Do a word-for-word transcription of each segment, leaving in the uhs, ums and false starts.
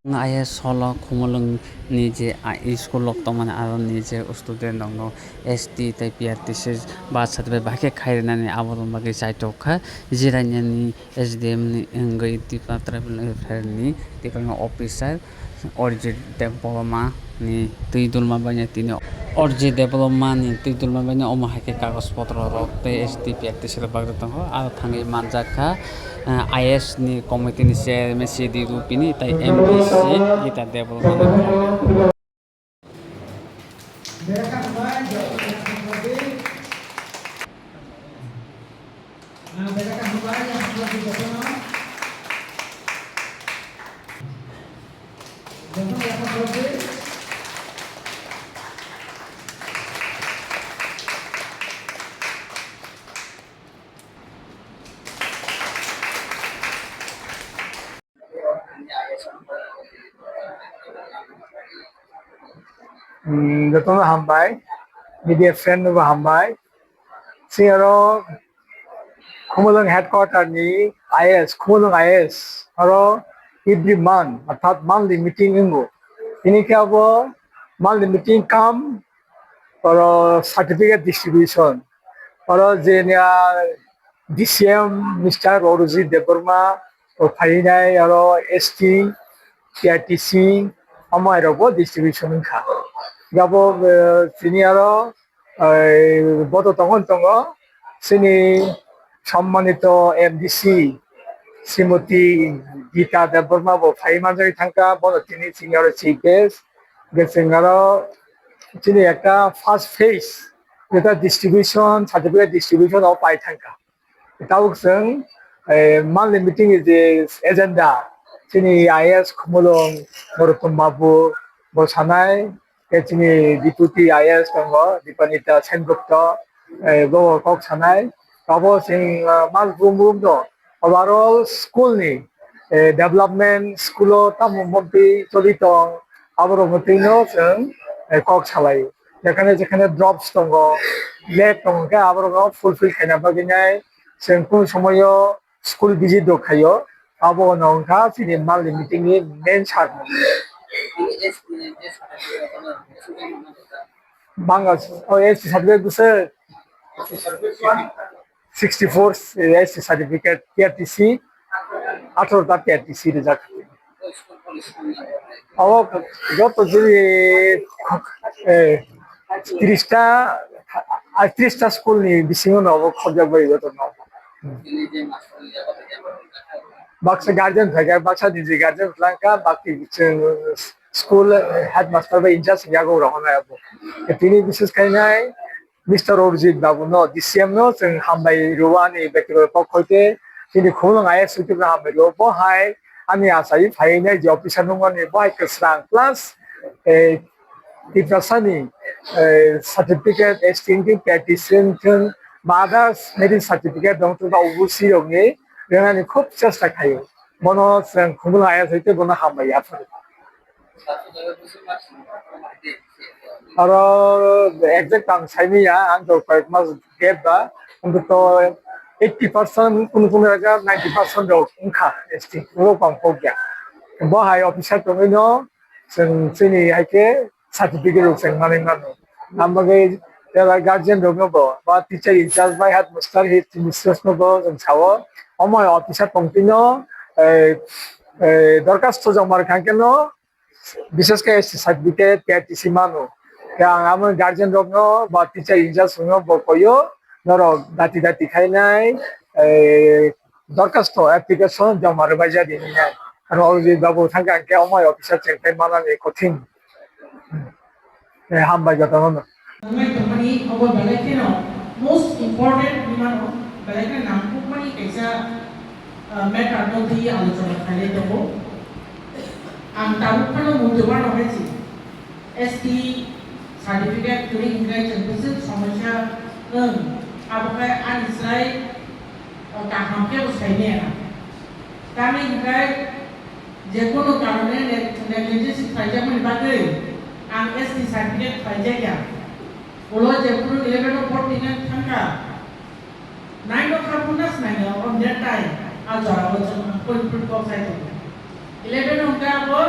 I A S holo Khumulwng ni je a-, school rok tongmani, aro ni je student rok no S T tei P R T C birth certificate bahai khe khai rwnani, abo rok bagwi chaitok kha. Jirania ni S D M ni wngwi Tipra Tribal Welfare ni Tipra ni officer Orijit Debbarma ni twi dulma bai no tini Orijit Debbarma ni twi dulma bai no omo hai khe kagoj potro rok tei S T P R T C rok bagwi tongo. Aro thangwi manjak kha, eh, I A S ni committee ni chairman C D Rupini tei M D C Gita Debbarma ni. Hmm, jotono hambai, media friend no bo hambai. Sini aro Khumulwng headquarter ni I A S, Khumulwng I A S, aro every month, orthat monthly meeting wngo. Tini khe abo monthly meeting kam oro certificate distribution, oro jenia D C M Mister Orujit Debbarma o phainai, oro S T, P R T C, amai rokbo distribution wngkha. Gabo, eh, chini aro, eh, boto tongo tongo, chini sommanito M D C, Srimoti Gita Debbarma bo phai manjagwi thangkha, bono tini chini aro chief guest, Hwnkhe chwng aro chini ekta first phase, jeta distribution, certificate distribution o pai thangkha. Tabuk chwng, eh, monthly meeting ni je agenda, chini I A S Khumulwng, Narottama Babu, bo sanai, tei chini Deputy I A S tongo, Dipanita Sengupta, eh, bo kok sanai. Abo chwng, ah, mas brum brum no overall school ni, eh, development, school o tamo montwi choli tong, aborok montwi no chwng, eh, kok salai. Jekhane jekhane drops tongo, lack tongo khe aborok no fulfill khaina bagwi nai chwng kunu somoyo school visit rok khaio. Abo no wngkha chini monthly meeting ni main sar. Banga, oh, S T certificate bwswk. Sixty four S T certificate P R T C, atharo ta P R T C rijak. Abo joto jili, eh, tris ta, ah, tris ta school ni bisingo no abo khobjak bai joto no. Baksa guardian phaikha, baksa niji guardian phlangkha, bakti chwng school, eh, headmaster bai in charge yago rohornai abo. Tini bises khainai, Mister Orjit Babu no, D C M no chwng hambai rwani bektogotop kok hoite chini Khumulwng I A S hoite hambai rwo. Bo hai ani achai phainai je officer nungmani bo hai kwsrang plus, eh, Tiprasani, eh, certificate, S T wngthung, P R T C wngthung, ba others merit certificate wngthung ba O B C rokni rwnani khub chesta khaio. Bono chwng Khumulwng I A S hoite bono hambai yapharo. Aro exact ang saimanya, ang to koyek mas gap ba, ang to eighty percent, kunu kunu jaga ninety percent rok wngkha S T, borok bang kok ya. Bo hai officer tongwi no, chwng chini hai khe certificate rok chwng manwi mano. Ang bagwi tela guardian rok no bo, ba teacher in charge bai headmaster, head mistress no bo chwng sao, omo hai officer tongtwi no, eh, eh, dorkhasto joma rwkha khe no, bises khe S T certificate, P R T C mano. Khe ang amo guardian rokno ba teacher in charge rokno bo koyo, norok dati dati khainai, eh, dorkhasto, application joma rwbaijadi hinwi. Ano already babu thangkha, ang khe omo hai officer chengtai manani kothin. Eh, hambai jotono no. Wngwi tongmani obo belai kheno most important hinmano, belai kheno nangkukmani kaisa, ah, matter no twiwi alochona khailai tongo. Ang tabuk phano muitu mano hai se, S T certificate kwrwi hinkhai chwng bwswk somosya wng, abo khe ani slai, ah, kaham khe bo saimaya. Tamni hinkhai je kono karone ne-, negligence khlaijakmani bagwi ang S T certificate khlaijakya. Ulo jephuru eleven o bhorti wngna thangkha, nine o kha phuru na swnaino, on that time, a jora o chwng ang pori pori kok sai tongo. Eleven o hwnkha abo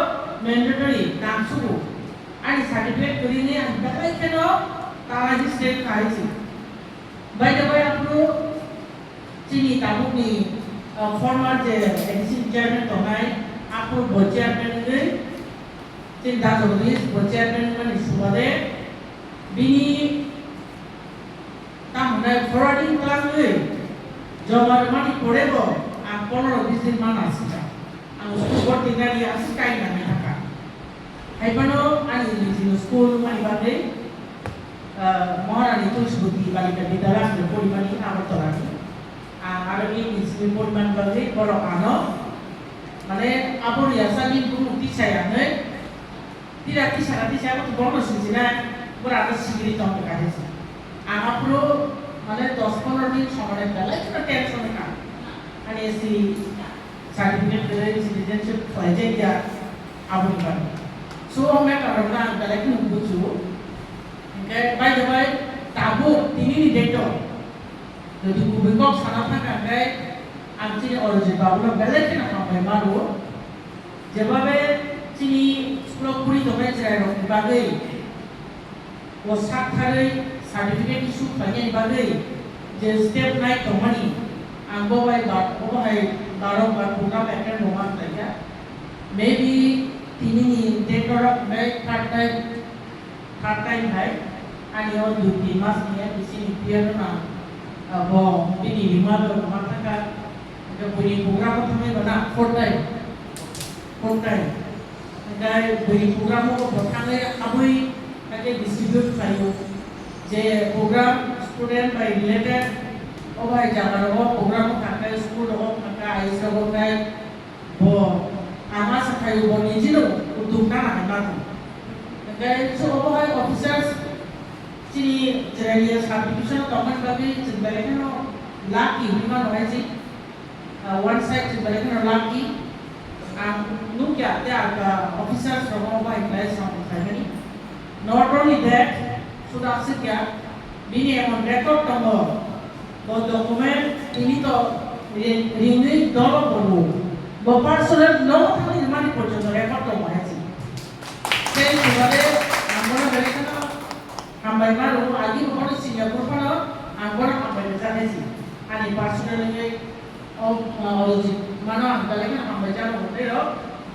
Mandatory nangsugo. Ani certificate kwrwini ang belai kheno tala history khai si. By the way, aphuru chini tabukni, uh, former je additional chairman tongnai, aphuru bo chairman wngwi, chini da Jagadish bo chairman wngmani subade, bini tamo hwnai forwarding class wngwi joma rwmani porebo ang pondro bis din mana sikha. Ang school board tingani aswk kainwi nangwi thangkha. Hai phano ani nijini school wngmani bagwi, ah, Maharani Tulsiwati Balika Vidyalaya hwnwi porimani Agartala ni. Ang aro English ni porimani bagwi borok ano, mane, aboni yasa ni bumung tisai ang hwnwi, tira tisara tisa abo to bono sinsinai, bora ano sigiri tongkha kha hwnwi. Ang aphuru, mane, dos pondro din somoi belai kheno tension kha. Ani si certificate kwrwi citizenship khlaijakya aboni bagwi. So, o matter rokno ang belai kheno bujiu. Hinkhe, by the way, tabuk tinini date o jodi kubui kok sana thangkha hinkhe, ang chini Arijit babuno belai kheno hambai mano. Jebabe chini school o phuri tongnai chwrairokni bagwi, o sak tharwi certificate issue khlainani bagwi je step nai tongmani, ang bo bai ba-, bo hai barok ba program attend rwma khlaikha. Maybe tinini date rok hwnwi third time, third time hai ani o dui tin mas ni bising ni period no ang, ah, bo bini rima bo rwma thangkha. Hwnkhe buini program o thangwi bo na fourth time, fourth time. Hwnkhe buini program o bo thangwi abui hwnkhe distribute khlaio. Je program student bai related, o bai jaga rogo program o thangkhe, school rogo thangkhe, ayus rogo khai bo ang asa khai bo nijino uddog nana hai mano. Hwnkhe so obo hai officers chini chwraini subdivision tongmani bagwi chwng belai kheno lucky hinwi mano hai si. Ah, one side chwng belai kheno lucky. Ang nukya tei ang, ah, officers rokno bai khlai samung khlaimani. Not only that, suda aswk ya, bini emon record tongo, bo document tini to ri-, ringwi dolo tongo. Bo personal nogo thangwi rwmani porjonto record tongo hai si. Tei sibade ang bono belai kheno hambai mano, agi bo bono senior bo phano ang bono hambai rwjaknai si. Ani personal wngwi o, o, Arijit mano ang belai kheno hambai jano hwnwi rok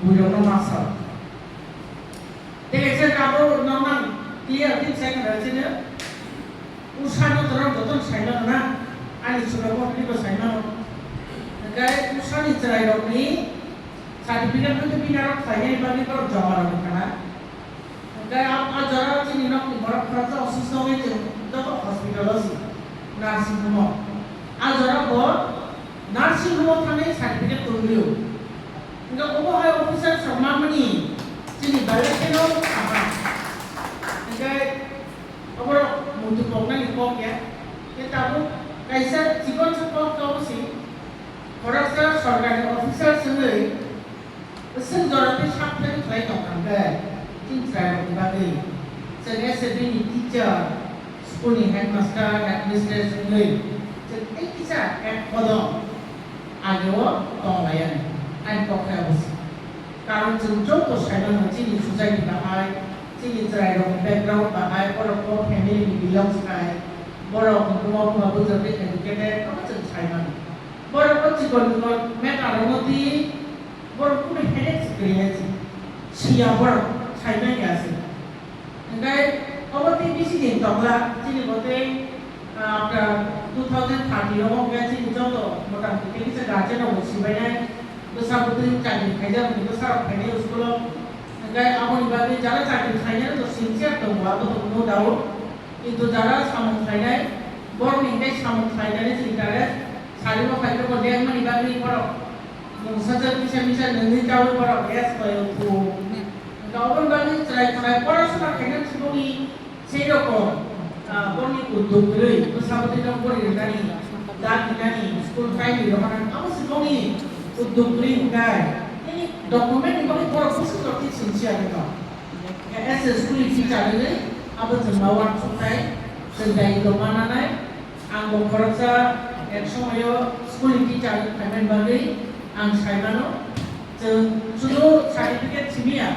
buirokno ma sao. Tei kaisa abo noknang clear tip sai khna chini. Usano torok jotono sai mano na, ani chwrairok bo hwnwi bo sai mano. Hwnkhe usani chwrairokni certificate hwnkhe bini aro khlainani bagwi borok joma rwkha na. Hwnkhe a, a jora chini nokni borok khoroksa osusto wngwi chwng joto hospital o si, nursing home o. A jora bo nursing home o thangwi certificate tongwio. Hwnkhe obo hai officers rok mamani chini belai kheno kaham. Hwnkhe oborok muitu poknani kok ya. Tei tabuk kaisa chikon sa kok tongo si, khoroksa sorkari officers wngwi Bwswk jora tei sak thani khlai tong kha hwnkhe chini chwrairokni bagwi chwng S A B ni teacher, school ni headmaster, administration wngwi chwng tei kisa ek kodom ageo tong lai ani, ani kok khe abo se. Karon chwng joto sai mano chini society bahai, chini chwrairokni background bahai, borok bo family ni belongs khai, borok ni buma buma bwswk tei educated, abo chwng sai mano. Borok bo chikon chikon matter rokno twi Borok kunu headache se kwrwi hai se. Siya borok, saimanya se. Hwnkhe obo tei bisi din tongla, chini bo tei, ah, after two thousand thirty rogo hwnkhe chini joto motamoti tei kisa guardian rok bo sibainai, bwsa bwtwi chakri khaijak hwnwi bwsarok phainai school o. Hwnkhe aboni bagwi jara chakri khlainai rok to sincere tongo, abo to no doubt. Kintu jara samung khlainai, borokni hwnkhe samung khlainani se interest, sari bo phaikhe bo dengmani bagwi borok mungsajak misa misa nungwi chaui borok rest khlaio thu. Hwnkhe oboni bagwi chwrai khwnai porasona khainani subungni sei rokom, ah, borokni uddog kwrwi bwsa bwtwino pori rwnani, da hinani, school kainwi rohornani abo se bongni uddog kwrwi hwnkhe nini document ni bagwi borok bwswk rok khe sincere wngkha. As a school teacher hinwi abo chwngma uansuknai, chwng daitw mananai. Ang bo khoroksa ek somoio school teacher wngwi phaimani bagwi ang sai mano. Chwng chudu certificate simiya,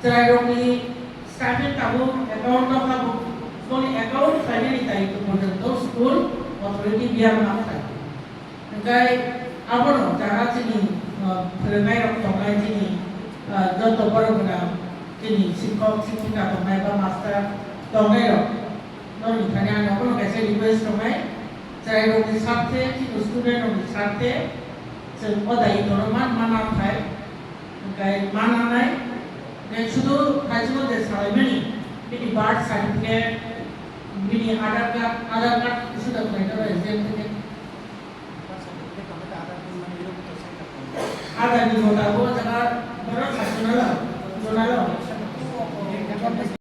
Chwrairokni stipend tabuk account o tabuk, boni account khlainani daitw porjonto school authority biyang ma khlai. Hwnkhe abono jaga chini, ah, phwrwngnairok tongnai, chini, ah, joto borok gwnang chini sikhok sikhika tongnai ba master tongnairok, norokni thani ang abono kaisa request tongnai, chwrairokni sarthe, chini student rokni sarthe, chwng o daitw no man, man nang khai. Hwnkhe ma nangnai, hwnkhe sudu haichukgo je salaimani, bini birth certificate, bini Aadhaar card, Aadhaar card suda khlaina rw exam theke. Aadhaar ni mota bo jaga borok sa jona lo, jona lo.